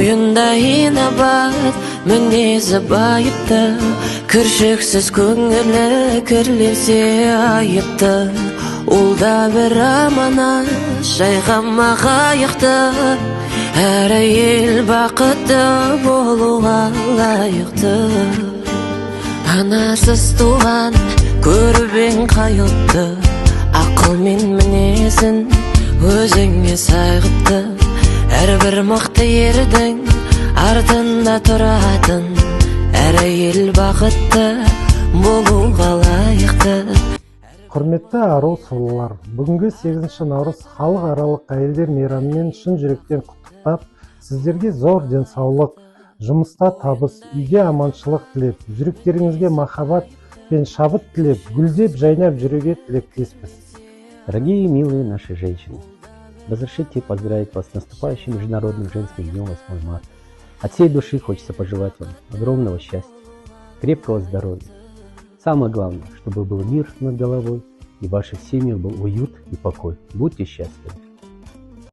Бойында инабат, мінезі байыпты, кіршіксіз көңілі кірленсе айыпты. Ол да бір аманат, жайғама қайықты. Әр әйел бақытты болуға лайықты. Анасыз туған көріп ең қайыпты, ақыл мен мінезін өзіңе сай қыпты. Әрбір мықты ердің артында тұратын әр әйел бақытты болуға лайықты. Құрметті ару сұлулар, бүгінгі 8 наурыз халықаралық әйелдер мейрамымен шын жүректен құттықтап, сіздерге зор денсаулық, жұмыста табыс, үйде аманшылық тілеп, жүректеріңізге махаббат пен шабыт тілеп, гүлдеп жайнап жүруге тілектеспіз. Дорогие и милые наши женщины, разрешите поздравить вас с наступающим Международным женским днем 8 марта. От всей души хочется пожелать вам огромного счастья, крепкого здоровья. Самое главное, чтобы был мир над головой и в ваших семьях был уют и покой. Будьте счастливы!